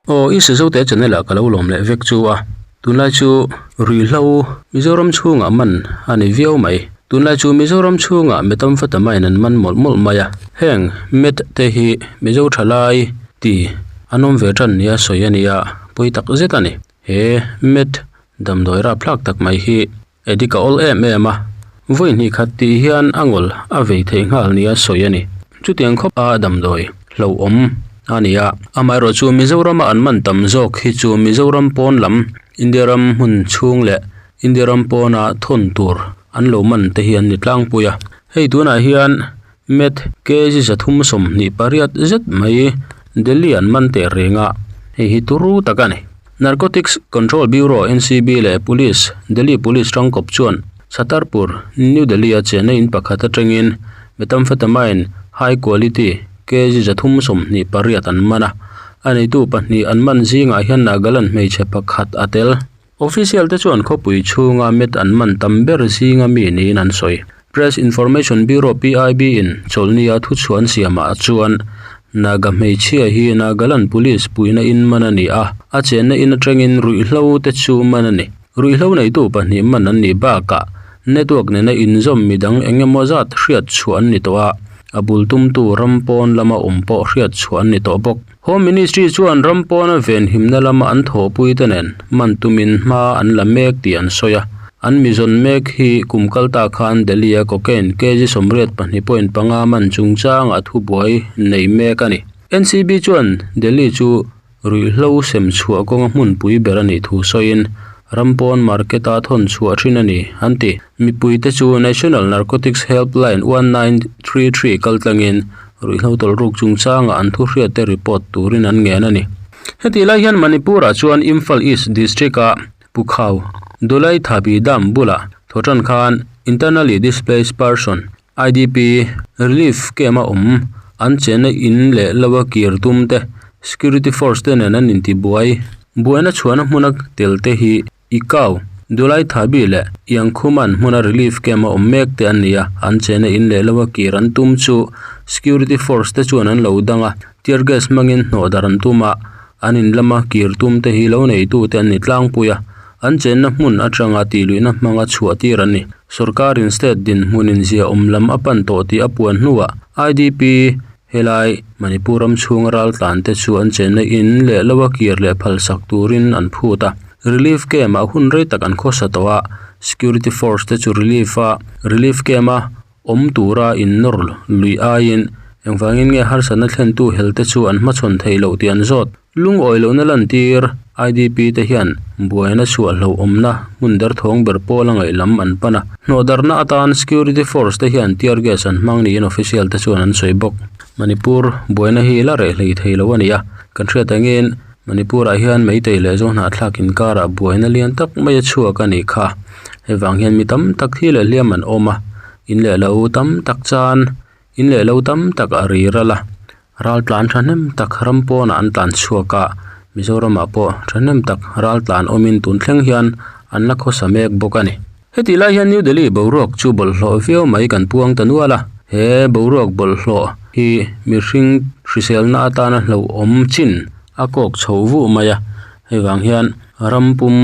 Aw i Sizote channel ah ka lo lawm leh vek chu a, tunlai chu ruihhlo Mizoram chhungah man a ni viau mai. Tunlai chu Mizoram chhungah methamphetamine an man mawlh mawlh mai a, heng meth te hi Mizo thalai ti an awm ve tan nia sawi a nia, pawi tak zet a ni. He meth damdawi rapthlak tak mai hi Addict a awl em em a, vawi hnih khat tih hian a ngawl a vei theih nghal nia sawi a ni. Chutiang khawp a damdawi hlauhawm a ni a. Amaherawhchu Mizorama an man tam zawk hi chu Mizoram pawn lam, India ram hmun chhung leh India ram pawna thawn tur an lo man te hi an ni tlangpui a. Hei tunah hian Meth kg 328 zet mai Delhi an man teh reng a, hei hi turu tak a ni. Narcotics Control Bureau, NCB, leh Police, Delhi Police tangkawp chuan Chhatarpur, New Delhi-a chenna in pakhat atangin Methamphetamine high quality kg 328 an man a, a neitu pahnih an man zingah hian Nagaland hmeichhe pakhat a tel. Official te chuan khawpui chhunga met an man tam ber zinga mi niin an sawi. Press Information Bureau, PIB, in chawlhnia thuchhuan siamah chuan Naga hmeichhia hi Nagaland Police puihna in man a ni a, a chenna in atangin ruihhlo te chu man a ni. Ruihhlo neitu pahnih man an nih bakah network nena inzawm midang eng emaw zat hriat chhuah an ni tawh a, a bul tumtu ram pawn lama awm pawh hriat chhuah an ni tawh bawk. Home Ministry chuan ram pawna venhimna lama an thawhpuite nen man tumin hma an la mek tih an sawi a. An mizawn mek hi kum kal ta khan Delhi-a cocaine kg 82.5 man chungchangah thubuai nei mek a ni. NCB chuan Delhi chu ruihhlo sem chhuah kawnga hmunpui ber a nih thu sawiin ram pawn market-a thawn chhuah thin a ni, an ti. Mipuite chu National Narcotics Helpline 1933 kaltlangin Ruihhlo tawlhruk chungchangah an thuhriatte report turin an ngen a ni. Hetih lai hian Manipur-ah chuan Imphal East District-a Pukhau, Dulai Thabi Dam bulah thawhtan khan Internally Displaced Person, IDP, relief camp-a awm an chenna in leh lo a kir tum te, security force te nen an intibuai. Buaina chhuahna hmuna tel te hi Ikau, Dulai Thabi leh Iangkhuman hmuna relief camp a awm mek te an ni a, an chena in leh lo a kir an tum chu security force te chuan an lo dang a, tear gas hmangin hnawh dar an tum a, an in lama kir tum te hi lo neitu te an ni tlangpui a, an chenna hmun atanga tihluihna hmanga chhuah tir an ni. Sorkarin state dinhmunin zia awm lam a pan tawh tih a puan hnuah IDP Helai Manipur ram chhunga raltlan te chu an chenna in leh lo a kir leh phal sak turin an phut a. Relief camp ah hun rei tak an khawsa tawh a, security force te chu relief a relief camp a awm tura in nawr lui aiin engvangin nge harsatna thlentu hel te chu an hmachhawn theih loh tih an zawt. Lungawi lohna lantir IDP te hian buaina chhuah hlauhawmna hmun derthawng ber pawl a ngaih lam an pan a. Hnawhdarhna atan security force te hian tear gas an hmang niin official te chuan an sawi bawk. Manipur buaina hi la reh hlei thei lo a ni a, kan hriat angin Manipur ah hian Meitei leh Zohnahthlak inkarah buaina lian tak mai a chhuak a nih kha. Hei vang hian mi tam tak thi leh hliam an awm a, in leh lo tam tak chan in leh lo tam tak a ri ral a. Ral tlan thahnem tak ram pawnah an tlan chhuak a, Mizoramah pawh thahnem tak ral tlan awmin tun thleng hian an la khawsa mek bawk a ni. Hetih lai hian New Delhi boruak chu bawlhhlawh viau mai kan puang ta nual a, he boruak bawlhhlawh hi mihring hriselna atana hlauhawm chin a kawk chho vuh mai a, hei vang hian ram pum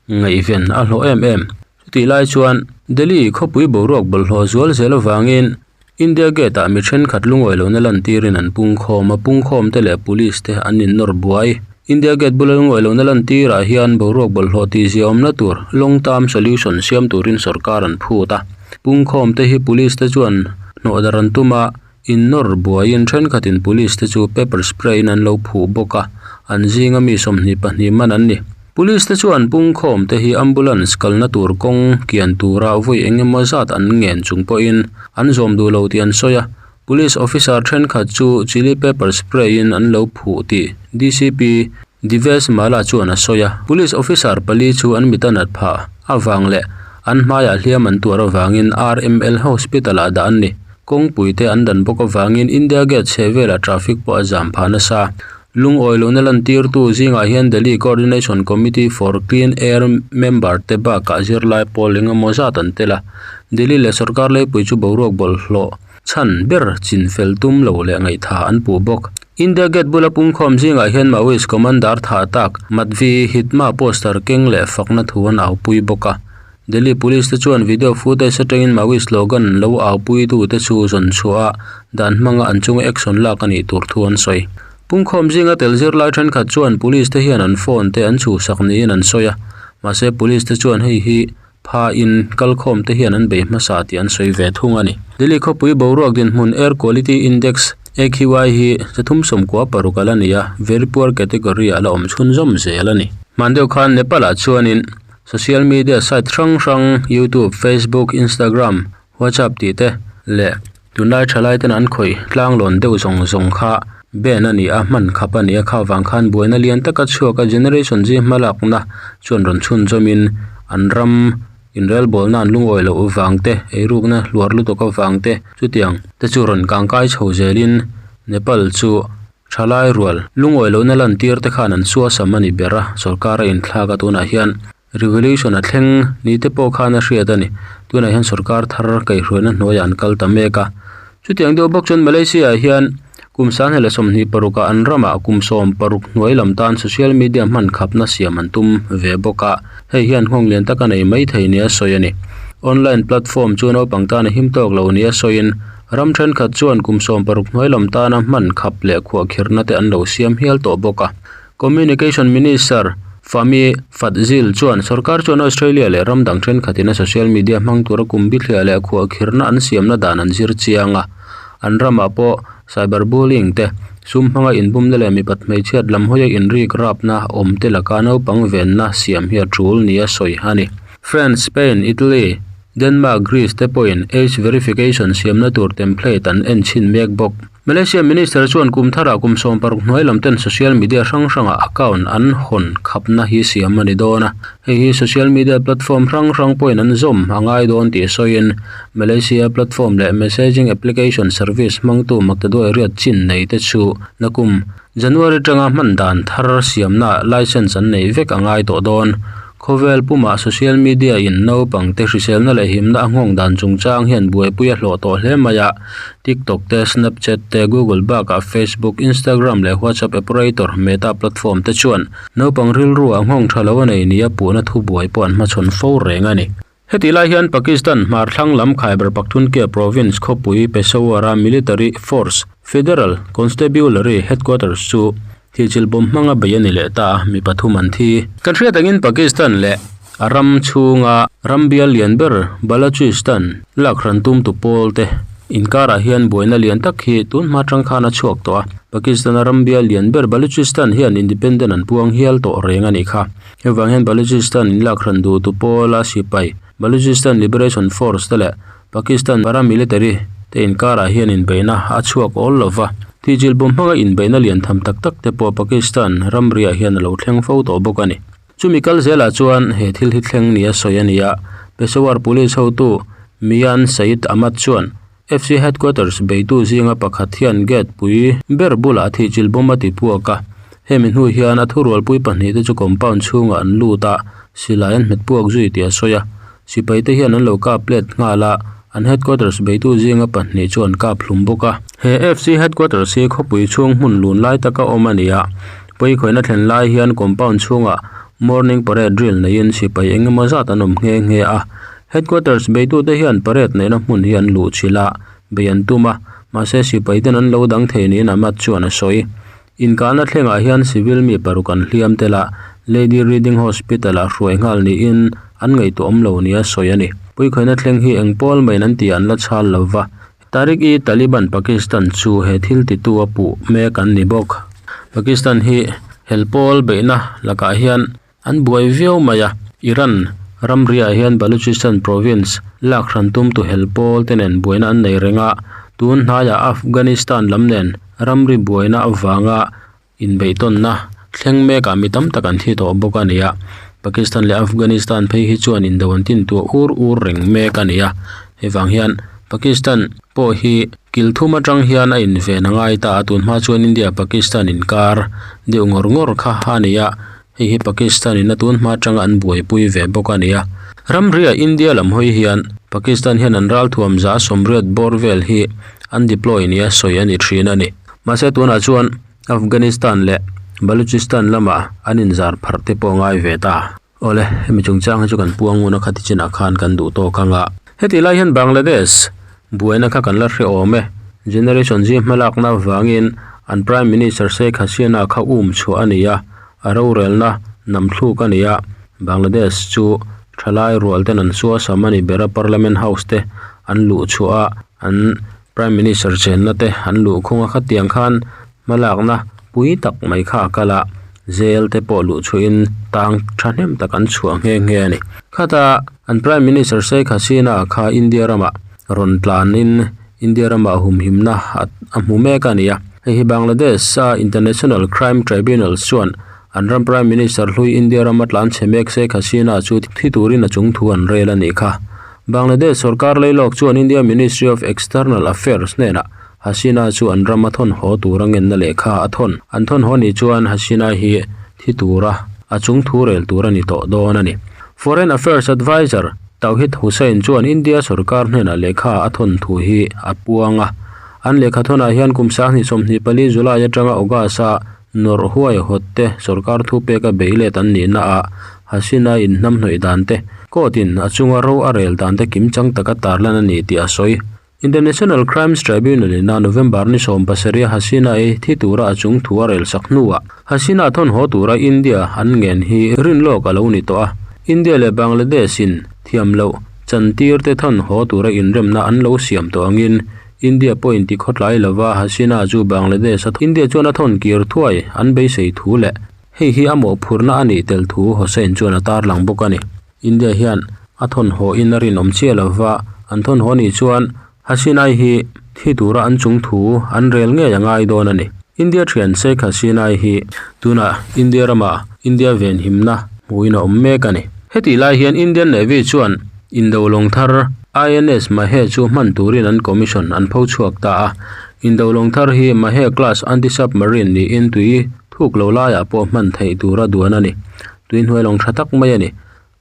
ngaihven a hlawh em em. Chutih lai chuan Delhi khawpui boruak bawlhhlawh zual zel avangin India Gate ah mi thenkhat lungawi lohna lantirin an pungkhawm a, pungkhawm te leh police te an innawr buai. India Gate bula lungawi lohna lantirah hian boruak bawlhhlawh tihzia awmna tur long term solution siam turin sorkar an phut a. Pungkhawm te hi police te chuan hnawhdar an tum a, innawr buaiin thenkhatin police te chu pepper spray in an lo phuh bawk a, an zinga mi 22 man an ni. Police te chuan pungkhawm te hi ambulance kalna tur kawng kian tura vawi eng emaw zat an ngen chung pawhin an zawm duh lo tih an sawi a, police officer thenkhat chu chilli pepper spray in an lo phuh tih DCP Divesh Mala chuan a sawi a, police officer pali chu an mit a nat phah avang leh an hmaiah hliam an tuar avangin RML Hospital ah dah an ni. Kawngpui te an dan bawk avangin India Gate chhehvelah traffic pawh a zam phah nasa. Lungawi lohna lantirtu zingah hian Delhi Coordination Committee for Clean Air member te bakah zirlai pawl eng emaw zat an tel a. Delhi leh sorkar leipui chu boruak bawlhhlawh chhan ber chin fel tum lo leh ngaihtha an puh bawk. India Gate bula pungkhawm zingah hian Maoist commander thah tak Madvi Hidma poster keng leh fakna thu an aupui bawk a. Delhi Police te chuan video footage atangin Maoist slogan lo aupui tute chu zawn chhuah a, dan hmanga an chunga action lak a nih tur thu an sawi. Pungkhawm zinga tel zirlai thenkhat chuan Police te hian an phone te an chhuhsak niin an sawi a, mahse Police te chuan hei hi pha in kalkhawm te hian an bei hmasa tih an sawi ve thung a ni. Delhi khawpui boruak dinhmun Air Quality Index, AQI, hi 396 a la ni a, very poor category ah la awm chhunzawm zel a ni. Hman deuh khan Nepal ah chuanin social media site hrang hrang YouTube, Facebook, Instagram, WhatsApp tih te leh tunlai thalai ten an khawih tlanglawn deuh zawng zawng kha ban a ni a, hman khap a ni a, kha vang khan buaina lian taka chhuak a Generation Z hmalakna chuan rawn chhunzawmin an ram inrelbawlna an lungawi loh vang te, eirukna hluar lutuk avang te chutiang te chu rawn kangkai chho zelin Nepal chu Thalai rual, lungawi lohna lantir te khan an suasam a ni ber a, sorkar a inthlak a tunah hian revolution a thleng ni te pawh khan a hriat a ni. Tunah hian sorkar thar kaihhruaina hnuaiah an kal ta mek a. Chutiang deuh bawk chuan Malaysia ah hian kum 2026 ah an ramah kum 60 hnuai lam tan social media hman khapna siam an tum ve bawk a, hei hian nghawng lian tak a nei mai thei nia sawi a ni. Online platform chu naupang tan a him tawk lo nia sawiin Ram thenkhat chuan kum 60 hnuai lam tana hman khap leh khuahkhirhna te an lo siam hial tawh bawk a. Communication Minister Fahmi Fadzil chuan sorkar chuan Australia leh ram dang thenkhatin a social media hmang tura kum bithliah leh khuahkhirhna an siamna dan an zir chiang a. An ramah pawh cyberbullying te, sum hmanga inbumna leh mipat hmeichhiat lam hawia inrik rapna awm te laka naupang venna siam hi a tul nia sawi a ni. France, Spain, Italy, Denmark, Greece te pawhin age verification siamna tur template an en chhin mek bawk. Malaysia Minister chuan kum tharah kum 60 hnuai lam ten social media hrang hrangah account an hawn khapna hi siam a ni dawn a. Hei hi social media platform hrang hrang pawhin an zawm a ngai dawn tih sawiin Malaysia platform leh messaging application service hmangtu maktaduai riat chin nei te chu nakum January tanga hman dan thar siamna license an neih vek a ngai tawh dawn. Khawvel pumah social media in naupangte hriselna leh himna a nghawng dan chungchang hian buaipui a hlawh tawh hle mai a. TikTok te, Snapchat te, Google bakah Facebook, Instagram leh WhatsApp operator Meta platform te chuan naupang rilru ah nghawng tha lo a nei nia puhna thubuai pawh an hmachhawn fo reng a ni. Hetih lai hian Pakistan hmar thlang lam Khyber Pakhtunkhwa province khawpui Peshawar-a military force Federal Constabulary headquarters chu thihchilh bawm hmanga bei a ni leh ta a, mi pathum an thi. Kan hriat angin Pakistan leh a ram chhunga ram bial lian ber Balochistan lak hran tumtu pawl te inkarah hian buaina lian tak hi tun hma tang khan a chhuak tawh a. Pakistan-a ram bial lian ber Balochistan hian independent an puang hial tawh reng a nih kha. Hei vang hian Balochistan inlak hran duh tu pawla sipai Balochistan Liberation Force te leh Pakistan paramilitary te inkarah hian inbeihna a chhuak awl lo va. Thihchilh bawm hmanga inbeihna lian tham tak tak te pawh Pakistan ramriah hian a lo thleng fo tawh bawk a ni. Chumi kal zelah chuan he thil hi thleng nia sawi a ni a, Peshawar Police hotu Mian Saeed Ahmad chuan FC Headquarters beitu zinga pakhat hian gate pui ber bulah thihchilh bawm a ti puak a. Hemi hnu hian a thurualpui pahnih te chu compound chhungah an lut a, silai an hmet puak zui tih a sawi a. Sipai te hian an lo kap let nghal a, an headquarters beitu zinga pahnih chu an kap hlum bawk a. He FC Headquarters hi khawpui chhung hmun lun lai taka awm a ni a, pawikhawihna thlen lai hian compound chhungah morning parade drill neiin sipai eng emaw zat an awm nghe nghe a. Headquarters beitute hian parade neihna hmun hi an luh chhilh a, bei an tum a, mahse sipai ten an lo dang thei niin Ahmad chuan a sawi. Inkahna thlengah hian civil mi paruk an hliam tel a, Lady Reading Hospital-ah hruai nghal niin an ngaihtuah awm lo nia sawi a ni. Puikhawihna thleng hi eng pawl maiin an tih an la chhal lo va, Tehrik-i-Taliban Pakistan chu he thil titu a puh mek an ni bawk. Pakistan hi hel pawl beihna lakah hian An buai viau mai a, Iran ramriah hian Balochistan province lak hran tum tu hel pawl te nen buaina an nei reng a, tun hnaiah Afghanistan lam nen ramri buaina avanga inbeihtawnna thleng mekah mi tam tak an thi tawh bawk a ni a. Pakistan leh Afghanistan phei hi chuan indo an tin tuah ur ur reng mek a ni a, hei vang hian Pakistan pawh hi kil thum atang hian a inven a ngai ta a, tun hma chuan India Pakistan inkar deuh ngawr ngawr kha a ni a. Hei hi Pakistan in a tun hma atanga an buaipui ve bawk a ni a. Ramriah India lam hawi hian Pakistan hian an ralthuam 180 bawr vel hi an deploy nia sawi a ni thin a ni. Mahse tunah chuan. Afghanistan leh Baluchistan lamah an inzar pharh te pawh a ngai ve ta. Awle, hemi chungchang hi chu kan puang ngun a khati chinah khan kan duh tawk ang a. Hetih lai hian Bangladesh buaina kha kan la hre awm e. Generation Z hmalakna avangin an Prime Minister Sheikh Hasina kha um chhuah a ni a, a rorelna nam thluk a ni a. Bangladesh chu thalai rual ten an suasam a ni ber a, Parliament House te an luh chhuah a, an Prime Minister chenna te an luh khung a, khatiang khan Hmalakna pui tak mai kha a kal a, jail te pawh luh chhuahin tang thahnem tak an chhuah nghe nghe a ni. Khata an Prime Minister Sheikh Hasina kha India ramah rawn tlanin India ramah humhimna a hmu mek a ni a. Hei hi Bangladesh a International Crime Tribunal chuan an ram Prime Minister hlui India rama tlan chhe mek Sheikh Hasina chu thi turin a chung thu an rel a nih kha. Bangladesh sorkar leilawk chuan India Ministry of External Affairs hnenah Hasina chu an ram a thawn haw tur a ngenna lehkha a thawn. An thawn haw nih chuan Hasina hi thi tura a chung thu rel tur a ni tawh dawn a ni. Foreign Affairs Adviser Tauhid Hussain chuan India sorkar hnenah lehkha a thawn thu hi a puang a. An lehkha thawnah hian kum 2024 July atanga August-a nawrh huai hawt te sorkar thu peka bei let an nihna ah Hasina inhnamhnawih dan te, court in a chunga ro a rel dan te kimchang taka tarlan a ni tih a sawi. International Crimes Tribunal in a November ni 17 Hasina i thi tura a chung thu a rel sak hnuah Hasina thawn haw tura India an ngen hi rinlawk a lo ni tawh a, India leh Bangladesh in thiam loh chantir te thawn haw tura inremna an lo siam tawh angin India pawhin ti khawtlai lova Hasina chu Bangladesh a India chuan a thawn kir thuai an beisei thu leh hei hi a mawhphurhna a nih tel thu Hossain chuan a tarlang bawk a ni. India hian a thawnhaw in a rinawm chiah lova, an thawnhaw nih chuan Hasinai hi thi tura an chung thu an rel ngei a ngai dawn a ni. India thian Sheikh Hasinai hi tunah India ramah India venhimna hmuhin a awm mek a ni. Hetih lai hian Indian Navy chuan Indo lawng thar INS Mahe chu hman turin an commission an pho chhuak ta a. Indo lawng thar hi Mahe class anti-submarine niin tui thuk lo laiah pawh hman theih tura duan a ni. Tuihnuai lawng tha tak mai a ni.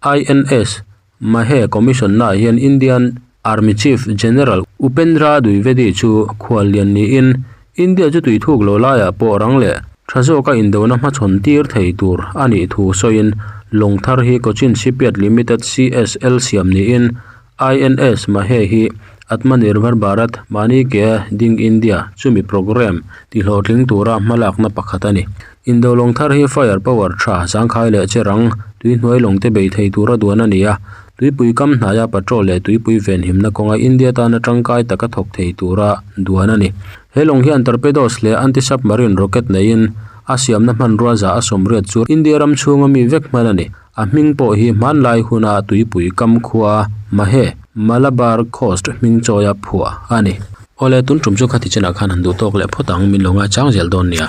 INS Mahe Commission naah hian Indian Army Chief General Upendra Dwivedi chu khuallian niin India chu tuithuk lo laiah pawh rang leh tha zawka indona hmachhawn tir thei tur a nih thu sawiin lawng thar hi Cochin Shipyard Limited, CSL, siam niin INS Mahe hi Atmanirbhar Bharat, Mahni Ke Ding India chumi programme tihlawhtling tura hmalakna pakhat a ni. Indo lawng thar hi fire power tha zangkhai leh che rang tuihnuai lawng te bei thei tura duan a ni a, tuipui kam hnaia patrol leh tuipui venhimna kawnga India tana tangkai taka thawk thei tura duan a ni. He lawng hian torpedoes leh anti-submarine rocket neiin a siamna hmanrua za a sawmriat chu India ram chhunga mi vek hman a ni. A hming pawh hi hmanlai huna tuipui kam khua Mahe, Malabar Coast hming chawia phuah a ni. Awle, tun tum chu khati chenah khan han duh tawk leh phawt ang, min lo ngaichang zel dawn nia.